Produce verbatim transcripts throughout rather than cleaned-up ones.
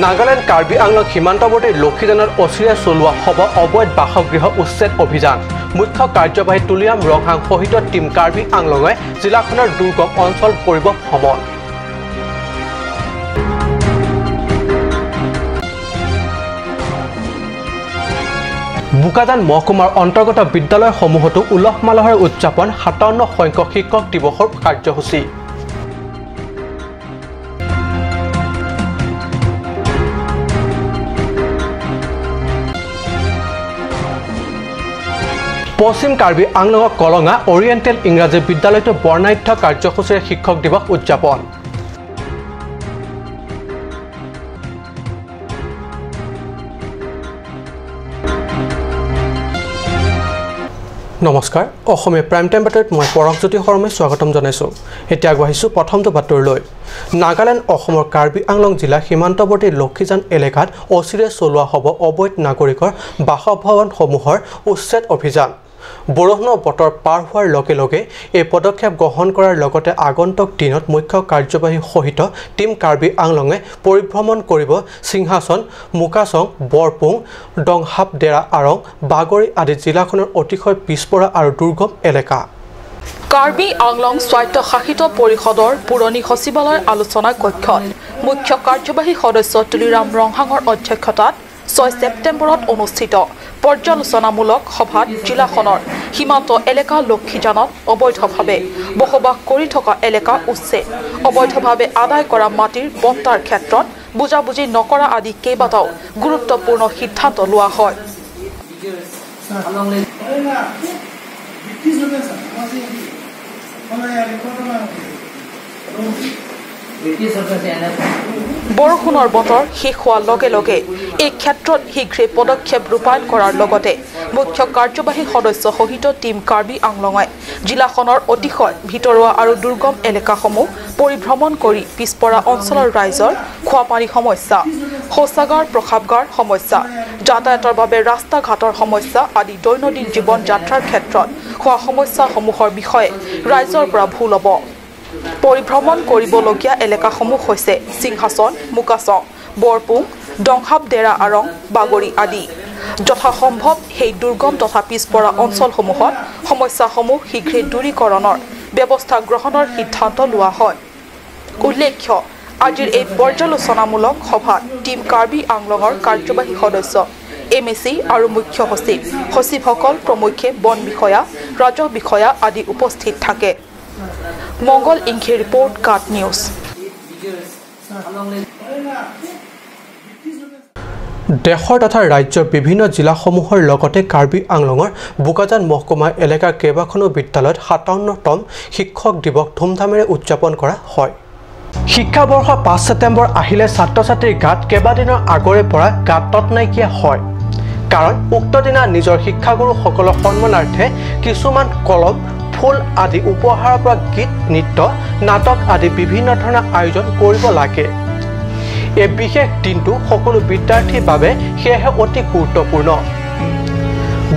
নাগালেণ্ড কাৰ্বি আংলং সীমান্তৱৰ্তী লক্ষীজানত অচিৰে চলোৱা হ'ব অবৈধ বাসগৃহ উচ্ছেদ অভিযান। মুখ্য কাৰ্যবাহী তুলিৰাম ৰংহাং সহিত টিম কাৰ্বি আংলঙে জিলাখনৰ দুৰ্গম অঞ্চল কৰিব ভ্ৰমণ। বোকাজান মহকুমাৰ অন্তৰ্গত বিদ্যালয়সমূহতো উলহ মালহেৰে উদযাপন সাতাৱন্ন সংখ্যক শিক্ষক দিৱসৰ কাৰ্যসূচী। পশ্চিম কাৰ্বি আংলঙৰ কলঙা অৰিয়েণ্টেল ইংৰাজী বিদ্যালয়তো বৰ্ণাঢ্য কাৰ্যসূচীৰে শিক্ষক দিৱস উদযাপন। নমস্কাৰ, অসমীয়া প্ৰাইম টাইম বাতৰিত মই পৰশজ্যোতি শৰ্মাই স্বাগতম জনাইছো। এতিয়া আগবাঢ়িছো প্ৰথমটো বাতৰিলৈ। নাগালেণ্ড অসমৰ কাৰ্বি আংলং জিলা সীমান্তৱৰ্তী লক্ষীজান এলেকাত অচিৰে চলোৱা হ'ব অবৈধ নাগৰিকৰ বাসভৱনসমূহৰ উচ্ছেদ অভিযান। বৰষুণৰ বতৰ পাৰ হোৱাৰ লগে লগে এই পদক্ষেপ গ্ৰহণ কৰাৰ লগতে আগন্তুক দিনত মুখ্য কাৰ্যবাহী সহিত টিম কাৰ্বি আংলঙে পৰিভ্ৰমণ কৰিব সিংহাচন, মুকাচং, বৰপুং, ডংহাপ, ডেৰা আৰং, বাগৰি আদি জিলাখনৰ অতিশয় পিছপৰা আৰু দুৰ্গম এলেকা। কাৰ্বি আংলং স্বায়ত্তশাসিত পৰিষদৰ পুৰণি সচিবালয় আলোচনা কক্ষত মুখ্য কাৰ্যবাহী সদস্য তুলিৰাম ৰংহাঙৰ অধ্যক্ষতাত ছয় ছেপ্টেম্বৰত অনুষ্ঠিত পৰ্যালোচনামূলক সভাত জিলাখনৰ সীমান্ত এলেকা লক্ষীজানত অবৈধভাৱে বসবাস কৰি থকা এলেকা উচ্ছেদ, অবৈধভাৱে আদায় কৰা মাটিৰ বণ্টাৰ ক্ষেত্ৰত বুজাবুজি নকৰা আদি কেইবাটাও গুৰুত্বপূৰ্ণ সিদ্ধান্ত লোৱা হয়। বৰষুণৰ বতৰ শেষ হোৱাৰ লগে লগে এই ক্ষেত্ৰত শীঘ্ৰে পদক্ষেপ ৰূপায়ণ কৰাৰ লগতে মুখ্য কাৰ্যবাহী সদস্য সহিত টিম কাৰ্বি আংলঙে জিলাখনৰ অতিশয় ভিতৰুৱা আৰু দুৰ্গম এলেকাসমূহ পৰিভ্ৰমণ কৰি পিছপৰা অঞ্চলৰ ৰাইজৰ খোৱাপানীৰ সমস্যা, শৌচাগাৰ প্ৰসাৱগাৰ সমস্যা, যাতায়াতৰ বাবে ৰাস্তা ঘাটৰ সমস্যা আদি দৈনন্দিন জীৱন যাত্ৰাৰ ক্ষেত্ৰত হোৱা সমস্যাসমূহৰ বিষয়ে ৰাইজৰ পৰা ভূ ল'ব। পৰিভ্ৰমণ কৰিবলগীয়া এলেকাসমূহ হৈছে সিংহাচন, মুকাচং, বৰপুং, ডংহাপ, ডেৰা আৰং, বাগৰি আদি। যথাসম্ভৱ সেই দুৰ্গম তথা পিছপৰা অঞ্চলসমূহত সমস্যাসমূহ শীঘ্ৰে দূৰীকৰণৰ ব্যৱস্থা গ্ৰহণৰ সিদ্ধান্ত লোৱা হয়। উল্লেখ্য, আজিৰ এই পৰ্যালোচনামূলক সভাত টিম কাৰ্বি আংলঙৰ কাৰ্যবাহী সদস্য, এম এ চি আৰু মুখ্য সচিব, সচিবসকল প্ৰমুখ্যে বন বিষয়া, ৰাজহ বিষয়া আদি উপস্থিত থাকে। মংগল ইংখে ৰিপৰ্ট, কাট নিউজ। দেশৰ তথা ৰাজ্যৰ বিভিন্ন জিলাসমূহৰ লগতে কাৰ্বি আংলঙৰ বোকাজান মহকুমা এলেকাৰ কেইবাখনো বিদ্যালয়ত সাতাৱন্নতম শিক্ষক দিৱস ধুমধামেৰে উদযাপন কৰা হয়। শিক্ষাবৰ্ষ পাঁচ ছেপ্টেম্বৰ আহিলে ছাত্ৰ-ছাত্ৰীৰ গাত কেইবাদিনৰ আগৰে পৰা গাত তত নাইকিয়া হয়। কাৰণ উক্ত দিনা নিজৰ শিক্ষাগুৰুসকলৰ সন্মানাৰ্থে কিছুমান কলম, ফুল আদি উপহাৰৰ পৰা গীত, নৃত্য, নাটক আদি বিভিন্ন ধৰণৰ আয়োজন কৰিব লাগে। এই বিশেষ দিনটো সকলো বিদ্যাৰ্থীৰ বাবে সেয়েহে অতি গুৰুত্বপূৰ্ণ।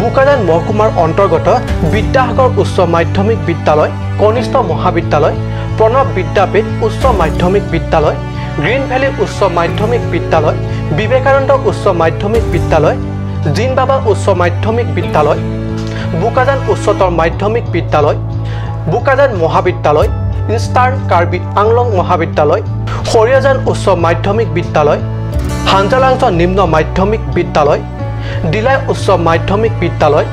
বোকাজান মহকুমাৰ অন্তৰ্গত বিদ্যাসাগৰ উচ্চ মাধ্যমিক বিদ্যালয়, কনিষ্ঠ মহাবিদ্যালয়, প্ৰণৱ বিদ্যাপীঠ উচ্চ মাধ্যমিক বিদ্যালয়, গ্ৰীণ ভেলী উচ্চ মাধ্যমিক বিদ্যালয়, বিবেকানন্দ উচ্চ মাধ্যমিক বিদ্যালয়, জিন বাবা উচ্চ মাধ্যমিক বিদ্যালয়, বোকাজান উচ্চতৰ মাধ্যমিক বিদ্যালয়, বোকাজান মহাবিদ্যালয়, ইষ্টাৰ্ণ কাৰ্বি আংলং মহাবিদ্যালয়, খৰিয়াজান উচ্চ মাধ্যমিক বিদ্যালয়, হাঞ্জালাংচ নিম্ন মাধ্যমিক বিদ্যালয়, ডিলাই উচ্চ মাধ্যমিক বিদ্যালয়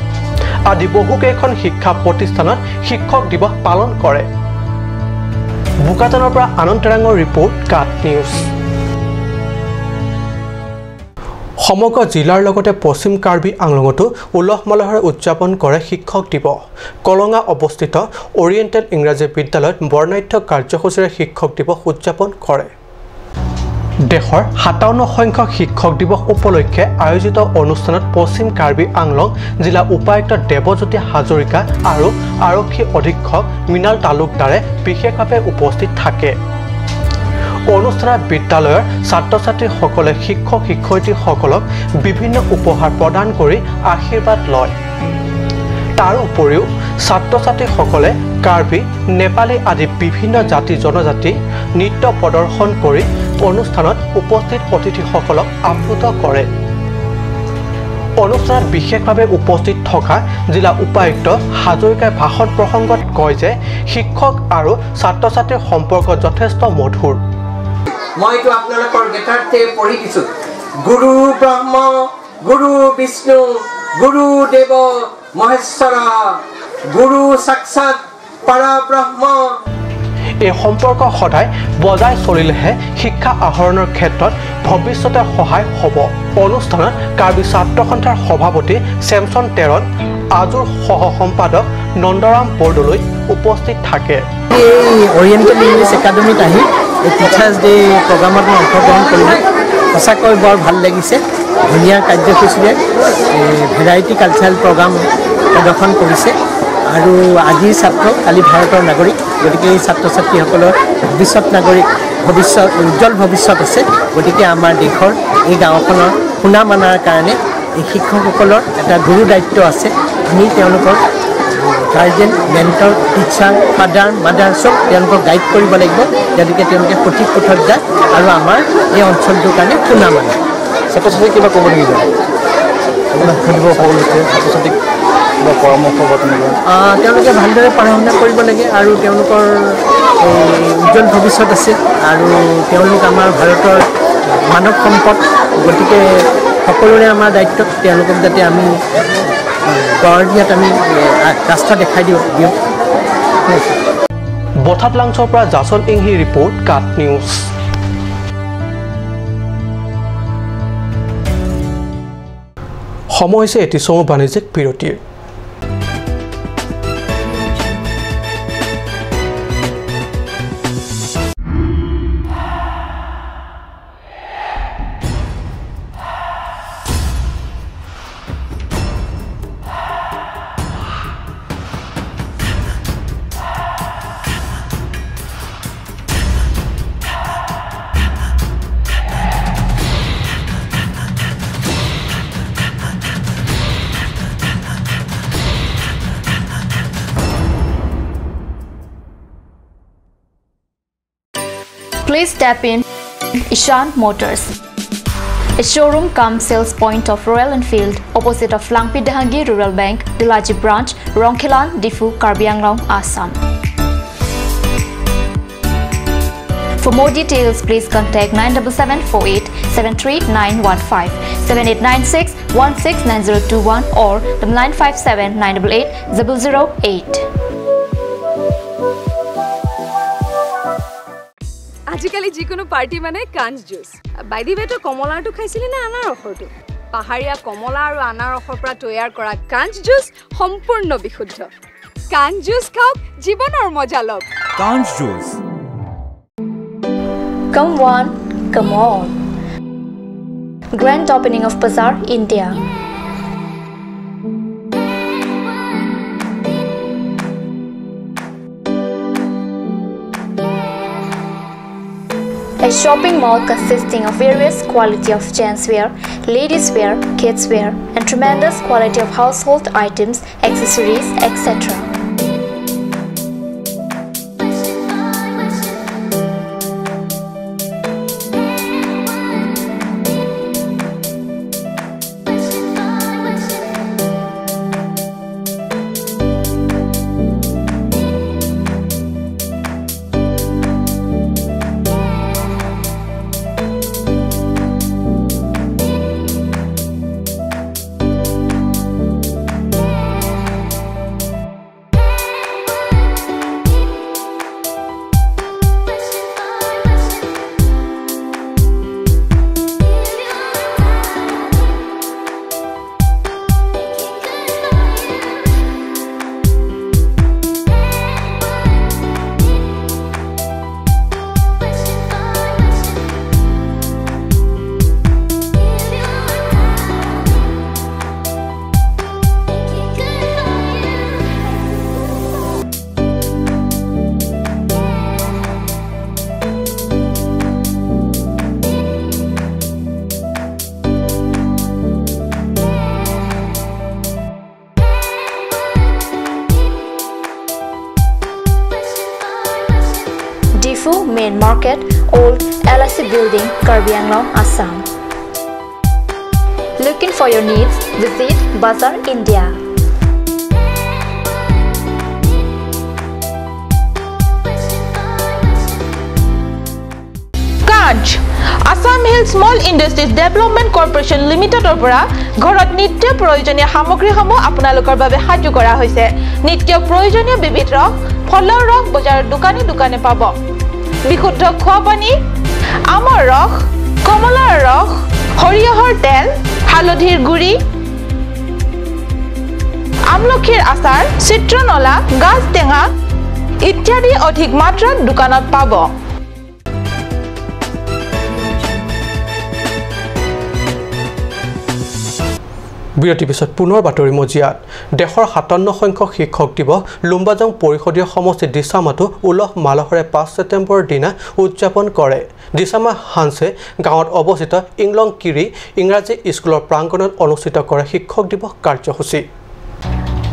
আদি বহুকেইখন শিক্ষা প্ৰতিষ্ঠানত শিক্ষক দিৱস পালন কৰে। বোকাজানৰ পৰা আনন্দ তেৰাঙৰ ৰিপৰ্ট, কাট নিউজ। সমগ্ৰ জিলাৰ লগতে পশ্চিম কাৰ্বি আংলঙতো উলহ মালহেৰে উদযাপন কৰে শিক্ষক দিৱস। কলঙা অৱস্থিত অৰিয়েণ্টেল ইংৰাজী বিদ্যালয়ত বৰ্ণাঢ্য কাৰ্যসূচীৰে শিক্ষক দিৱস উদযাপন কৰে। দেশৰ সাতাৱন্ন সংখ্যক শিক্ষক দিৱস উপলক্ষে আয়োজিত অনুষ্ঠানত পশ্চিম কাৰ্বি আংলং জিলা উপায়ুক্ত দেৱজ্যোতি হাজৰিকা আৰু আৰক্ষী অধীক্ষক মৃণাল তালুকদাৰে বিশেষভাৱে উপস্থিত থাকে। অনুষ্ঠানত বিদ্যালয়ৰ ছাত্ৰ-ছাত্ৰীসকলে শিক্ষক-শিক্ষয়িত্ৰীসকলক বিভিন্ন উপহাৰ প্ৰদান কৰি আশীৰ্বাদ লয়। তাৰ উপৰিও ছাত্ৰ-ছাত্ৰীসকলে কাৰ্বি, নেপালী আদি বিভিন্ন জাতি জনজাতি নৃত্য প্ৰদৰ্শন কৰি অনুষ্ঠানত উপস্থিত অতিথিসকলক আপ্লুত কৰে। অনুষ্ঠানত বিশেষভাৱে উপস্থিত থকা জিলা উপায়ুক্ত হাজৰিকাই ভাষণ প্ৰসংগত কয় যে শিক্ষক আৰু ছাত্ৰ-ছাত্ৰীৰ সম্পৰ্ক যথেষ্ট মধুৰ। মই এইটো আপোনালোকৰ গীতাৰ্থে পঢ়ি দিছো, গুৰু ব্ৰহ্ম, গুৰু বিষ্ণু, গুৰু দেৱ মহেশ্বৰা, গুৰু সাক্ষাৎ পৰব্ৰহ্ম। এই সম্পৰ্ক সদায় বজাই চলিলেহে শিক্ষা আহৰণৰ ক্ষেত্ৰত ভৱিষ্যতে সহায় হ'ব। অনুষ্ঠানত কাৰ্বি ছাত্ৰ সন্থাৰ সভাপতি ছেমছন তেৰণ, আজুৰ সহ সম্পাদক নন্দৰাম বৰদলৈ উপস্থিত থাকে। এই অৰিয়েণ্টেল ইংলিছ একাডেমীত আহি এই টিচাৰ্ছ ডে প্ৰগ্ৰামত মই অংশগ্ৰহণ কৰিলোঁ। সঁচাকৈ বৰ ভাল লাগিছে। ধুনীয়া কাৰ্যসূচীৰে এই ভেৰাইটি কালচাৰেল প্ৰগ্ৰাম প্ৰদৰ্শন কৰিছে। আৰু আজিৰ ছাত্ৰ, কালি ভাৰতৰ নাগৰিক। গতিকে এই ছাত্ৰ ছাত্ৰীসকলৰ ভৱিষ্যত নাগৰিক, ভৱিষ্যত, উজ্জ্বল ভৱিষ্যত আছে। গতিকে আমাৰ দেশৰ এই গাঁওখনৰ সুনাম অনাৰ কাৰণে এই শিক্ষকসকলৰ এটা গুৰু দায়িত্ব আছে। আমি তেওঁলোকৰ guardian, mentor, teacher, father, mother চব তেওঁলোকক গাইড কৰিব লাগিব, যাতে তেওঁলোকে সঠিক পথত যায় আৰু আমাৰ এই অঞ্চলটোৰ কাৰণে সুনাম আনে। ছাত্ৰ ছাত্ৰীক কিবা ক'ব নেকি? ছাত্ৰ ছাত্ৰীক কিবা পৰামৰ্শ বা তেনেকুৱা? আহ, তেওঁলোকে ভালদৰে পঢ়া শুনা কৰিব লাগে আৰু তেওঁলোকৰ, এ, উজ্জ্বল ভৱিষ্যত আছে আৰু তেওঁলোক আমাৰ ভাৰতৰ মানৱ সম্পদ। গতিকে সকলোৰে আমাৰ দায়িত্ব তেওঁলোকক যাতে আমি, এ, গঢ় দিয়াত আমি, এ, আ-, ৰাস্তা দেখাই দিওঁ, দিওঁ। বঠাটলাংচৰ পৰা জাচন ইংহি ৰিপৰ্ট, কাট নিউজ। সময় হৈছে এটি চমু বাণিজ্যিক বিৰতিৰ। Please step in Ishan Motors, a showroom cum sales point of Royal Enfield, opposite of Langpi Dehangi Rural Bank, Delaji Branch, Rongkhelan, Diphu, Karbi Anglong, Assam. For more details, please contact nine double seven four eight seven three nine one five, seven eight nine six one six nine zero two one or double nine five seven nine double eight double zero eight. আজিকালি যিকোনো পাৰ্টি মানে কাঞ্চ juice. By the ৱে, তই কমলাৰটো খাইছিলি নে আনাৰসৰটো? পাহাৰীয়া কমলা আৰু আনাৰসৰ পৰা তৈয়াৰ কৰা কাঞ্চ জুচ সম্পূৰ্ণ বিশুদ্ধ। কাঞ্চ জুচ খাওক, জীৱনৰ মজা লওক। কাঞ্চ juice. Come one, come all. Grand opening of Bazaar, India. A shopping mall consisting of various quality of gents wear, ladies wear, kids wear, and tremendous quality of household items, accessories, et cetera. Two Main Market, Old L I C Building, Karbi Anglong, Assam. Looking for your needs? Visit Bazaar India. কাঞ্চ, Assam hill small industries development corporation লিমিটেডৰ পৰা ঘৰত নিত্য প্ৰয়োজনীয় সামগ্ৰীসমূহ আপোনালোকৰ বাবে সাজু কৰা হৈছে। নিত্য প্ৰয়োজনীয় বিবিধ ৰস, ফলৰ ৰস বজাৰৰ দোকানে দোকানে পাব। বিশুদ্ধ খোৱা পানী, আমৰ ৰস, কমলাৰ ৰস, সৰিয়হৰ তেল, হালধিৰ গুড়ি, আমলখিৰ আচাৰ, চিত্ৰনলা, গাজ টেঙা ইত্যাদি অধিক মাত্ৰাত দোকানত পাব। বিৰতিৰ পিছত পুনৰ বাতৰি মজিয়াত। দেশৰ সাতাৱন্ন সংখ্যক শিক্ষক দিৱস, লুম্বাজং পৰিষদীয় সমষ্টি ডিচামাতো উলহ মালহেৰে পাঁচ ছেপ্টেম্বৰৰ দিনা উদযাপন কৰে। ডিচামা হানছে গাঁৱত অৱস্থিত ইংলং কিৰি ইংৰাজী স্কুলৰ প্ৰাংগণত অনুষ্ঠিত কৰে শিক্ষক দিৱস কাৰ্যসূচী।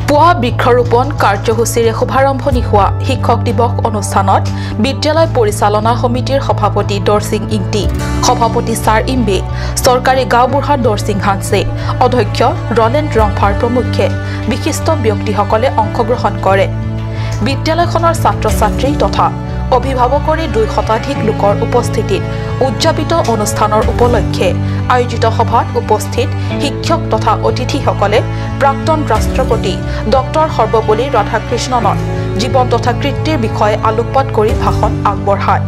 পুৱা বৃক্ষৰোপণ কাৰ্যসূচীৰে শুভাৰম্ভণি হোৱা শিক্ষক দিৱস অনুষ্ঠানত বিদ্যালয় পৰিচালনা সমিতিৰ সভাপতি দৰসিং ইংতি, সভাপতি ছাৰ ইম্বে, চৰকাৰী গাঁওবুঢ়া দৰসিং হানছে, অধ্যক্ষ ৰলেণ্ড ৰংফাৰ প্ৰমুখ্যে বিশিষ্ট ব্যক্তিসকলে অংশগ্ৰহণ কৰে। বিদ্যালয়খনৰ ছাত্ৰ-ছাত্ৰী তথা অভিভাৱকৰে দুই শতাধিক লোকৰ উপস্থিতিত উদযাপিত অনুষ্ঠানৰ উপলক্ষে আয়োজিত সভাত উপস্থিত শিক্ষক তথা অতিথিসকলে প্ৰাক্তন ৰাষ্ট্ৰপতি ডক্টৰ সৰ্বপল্লী ৰাধাকৃষ্ণনৰ জীৱন তথা কৃতিৰ বিষয়ে আলোকপাত কৰি ভাষণ আগবঢ়ায়।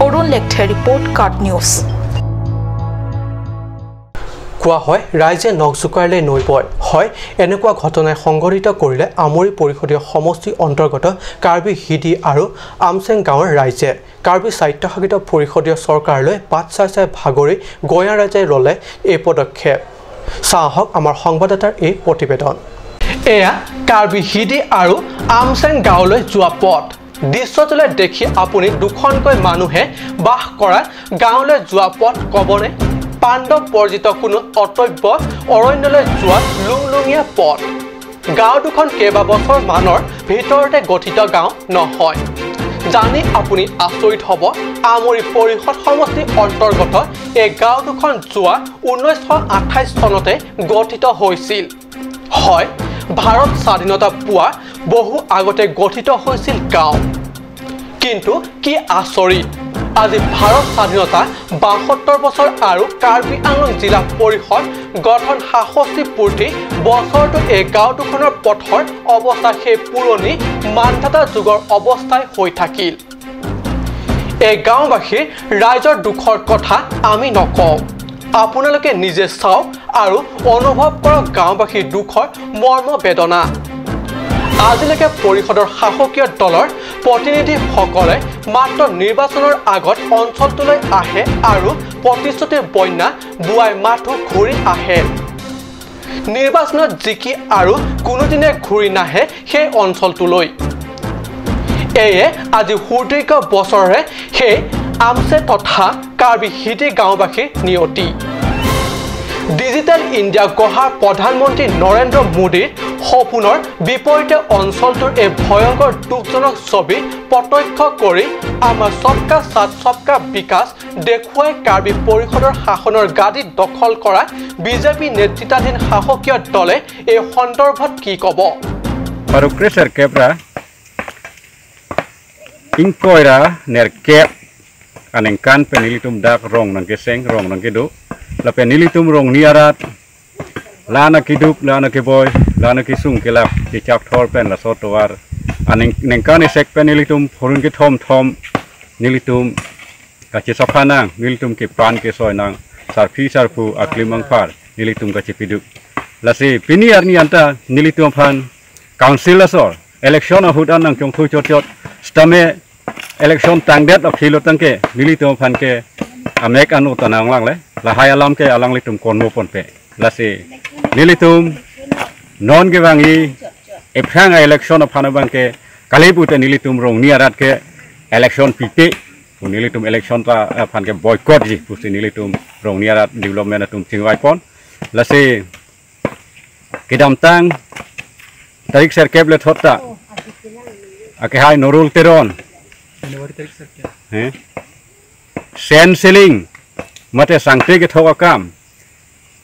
অৰুণ লেকথেৰ ৰিপৰ্ট, কাট নিউজ। কোৱা হয়, ৰাইজে নখ জোকাৰিলে নৈ বয়। হয়, এনেকুৱা ঘটনাই সংঘটিত কৰিলে আমৰি পৰিষদীয় সমষ্টিৰ অন্তৰ্গত কাৰ্বি হিদি আৰু আমচেং গাঁৱৰ ৰাইজে। কাৰ্বি স্বায়ত্তশাসিত পৰিষদীয় চৰকাৰলৈ বাট চাই চাই ভাগৰি গঞা ৰাইজে ললে এই পদক্ষেপ। চাওঁ আহক আমাৰ সংবাদদাতাৰ এই প্ৰতিবেদন। এয়া কাৰ্বি হিদি আৰু আমচেং গাঁৱলৈ যোৱা পথ। দৃশ্যটোলৈ দেখি আপুনি দুখনকৈ মানুহে বাস কৰা গাঁৱলৈ যোৱা পথ কবনে? পাণ্ডৱ বৰ্জিত কোনো অটব্য অৰণ্যলৈ যোৱা লুংলুঙীয়া পথ। গাঁও দুখন কেইবাবছৰ মানৰ ভিতৰতে গঠিত গাঁও নহয়। জানি আপুনি আচৰিত হ'ব, আমৰি পৰিষদ সমষ্টিৰ অন্তৰ্গত এই গাঁও দুখন যোৱা ঊনৈছশ আঠাইছ চনতে গঠিত হৈছিল। হয়, ভাৰত স্বাধীনতা পোৱা বহু আগতে গঠিত হৈছিল গাঁও। কিন্তু কি আচৰিত, আজি ভাৰত স্বাধীনতা বাসত্তৰ বছৰ আৰু কাৰ্বি আংলং জিলা পৰিষদ গঠন সাতষষ্ঠি পূৰ্তি বছৰতো এই গাঁও দুখনৰ পথৰ অৱস্থা সেই পুৰণি মান্ধাতা যুগৰ অৱস্থাই হৈ থাকিল। এই গাঁওবাসীৰ ৰাইজৰ দুখৰ কথা আমি নকওঁ, আপোনালোকে নিজে চাওক আৰু অনুভৱ কৰক গাঁওবাসীৰ দুখৰ মৰ্ম বেদনা। আজিলৈকে পৰিষদৰ শাসকীয় দলৰ প্ৰতিনিধিসকলে মাত্ৰ নিৰ্বাচনৰ আগত অঞ্চলটোলৈ আহে আৰু প্ৰতিশ্ৰুতিৰ বন্যা বোৱাই মাথো ঘূৰি আহে। নিৰ্বাচনত জিকি আৰু কোনোদিনে ঘূৰি নাহে সেই অঞ্চলটোলৈ। এয়ে আজি সুদীৰ্ঘ বছৰৰে সেই আমচে তথা কাৰ্বি হিদি গাঁওবাসীৰ নিয়তি। ডিজিটেল ইণ্ডিয়া গঢ়াৰ প্ৰধানমন্ত্ৰী নৰেন্দ্ৰ মোদীৰ সপোনৰ বিপৰীতে অঞ্চলটোৰ এই ভয়ংকৰ দুখজনক ছবি প্ৰত্যক্ষ কৰি আমাৰ সবকা সাথ সবকা বিকাশ দেখুৱাই কাৰ্বি পৰিষদৰ শাসনৰ গাদী দখল কৰা বিজেপি নেতৃত্বাধীন শাসকীয় দলে এই সন্দৰ্ভত কি ক'ব? Parukre serkep ra ingkoi ra nerkep aningkan pen nelitum dak rong nangkeseng, rong nangkedo. Lapen nelitum rongni arat, la nangkeduk, la nangkeboi, la nangkesung kelak, kechak thor pen laso tovar. Aning ningkan isek pen nelitum phurun kethom thom, nelitum kachesapha nang, nelitum kepan kesoi nang, sarpi sarpo aklimang par, nelitum kachepiduk. Lasi pini arni anta nelitum aphan council asor election ahut an nangchongthu chot chot, sitame election tangdet aphi lo tangke nelitum aphan ke amek anu tanang langle, lahai alam ke alanglitum konmo ponpe. Lasi nelitum non kevangji ephrang a-election aphan abang ke kali pute nelitum rongni arat ke election pipe pu nelitum election ta aphan ke boycott ji pusi nelitum rongni arat development atum chingvai pon. Lasi kedamtang tarik serkep le thot ta Akehai Nurul Teron. January tarik sir kya? He? Sen seling. Mate sangte kethok akam.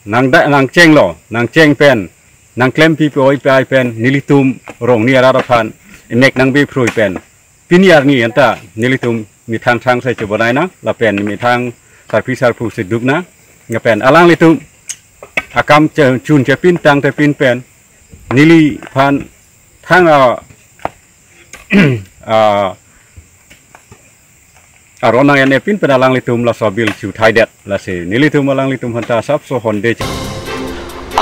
Nang da, nang chenglo, nang cheng pen. Nang klempi pe oi pe ai pen. Nelitum rong ni arat aphan. Imek nang be phrui pen. Pini arni anta nelitum methang thang sai chubonai nang. Lapen methang sarpi sarpo si duk nang. Lapen alanglitum akam che-, chun chepin tangte pin pen. Neliphan thang a, a, aron nang-en-e pin pen alanglitum laso bill chu thaidet lasi nelitum alanglitum aphanta asapso honde.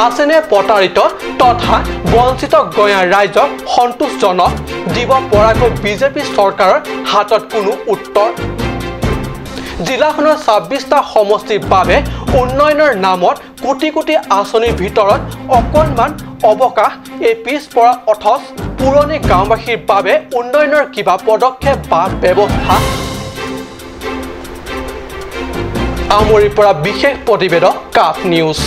আছেনে প্ৰতাৰিত তথা বঞ্চিত গঞা ৰাইজক সন্তুষ্টজনক দিব পৰাকৈ বিজেপি চৰকাৰৰ হাতত কোনো উত্তৰ? জিলাখনৰ ছাব্বিছটা সমষ্টিৰ বাবে উন্নয়নৰ নামত কোটি কোটি আঁচনিৰ ভিতৰত অকণমান অৱকাশ, এই পিছপৰা অথচ পুৰণি গাঁওবাসীৰ বাবে উন্নয়নৰ কিবা পদক্ষেপ বা ব্যৱস্থা? আমৰিৰ পৰা বিশেষ প্ৰতিবেদক কাট নিউজ।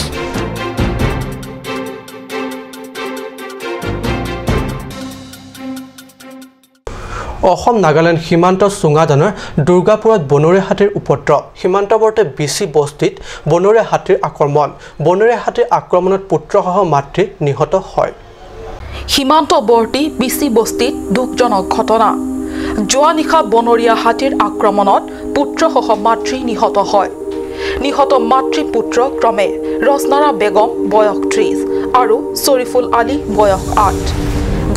অসম নাগালেণ্ড সীমান্ত চুঙাজানৰ দুৰ্গাপুৰত বনৰীয়া হাতীৰ উপদ্ৰৱ। সীমান্তৱৰ্তী বিচি বস্তিত বনৰীয়া হাতীৰ আক্ৰমণ। বনৰীয়া হাতীৰ আক্ৰমণত পুত্ৰসহ মাতৃ নিহত হয়। সীমান্তৱৰ্তী বিচি বস্তিত দুখজনক ঘটনা। যোৱা নিশা বনৰীয়া হাতীৰ আক্ৰমণত পুত্ৰসহ মাতৃ নিহত হয়। নিহত মাতৃ পুত্ৰ ক্ৰমে ৰচনাৰা বেগম বয়স ত্ৰিশ আৰু চৰিফুল আলী বয়স আঠ।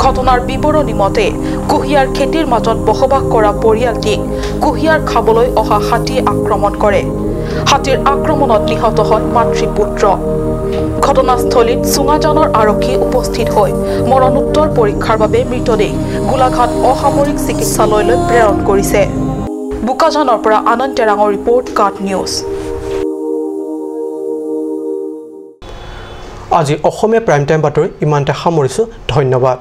ঘটনাৰ বিৱৰণী মতে, কুঁহিয়াৰ খেতিৰ মাজত বসবাস কৰা পৰিয়ালটিক কুঁহিয়াৰ খাবলৈ অহা হাতীয়ে আক্ৰমণ কৰে। হাতীৰ আক্ৰমণত নিহত হয় মাতৃ পুত্ৰ। ঘটনাস্থলীত চুঙাজানৰ আৰক্ষী উপস্থিত হৈ মৰণোত্তৰ পৰীক্ষাৰ বাবে মৃতদেহ গোলাঘাট অসামৰিক চিকিৎসালয়লৈ প্ৰেৰণ কৰিছে। বোকাজানৰ পৰা আনন্দ তেৰাঙৰ ৰিপৰ্ট, কাট নিউজ। আজি অসমীয়া প্ৰাইম টাইম বাতৰি ইমানতে সামৰিছো। ধন্যবাদ।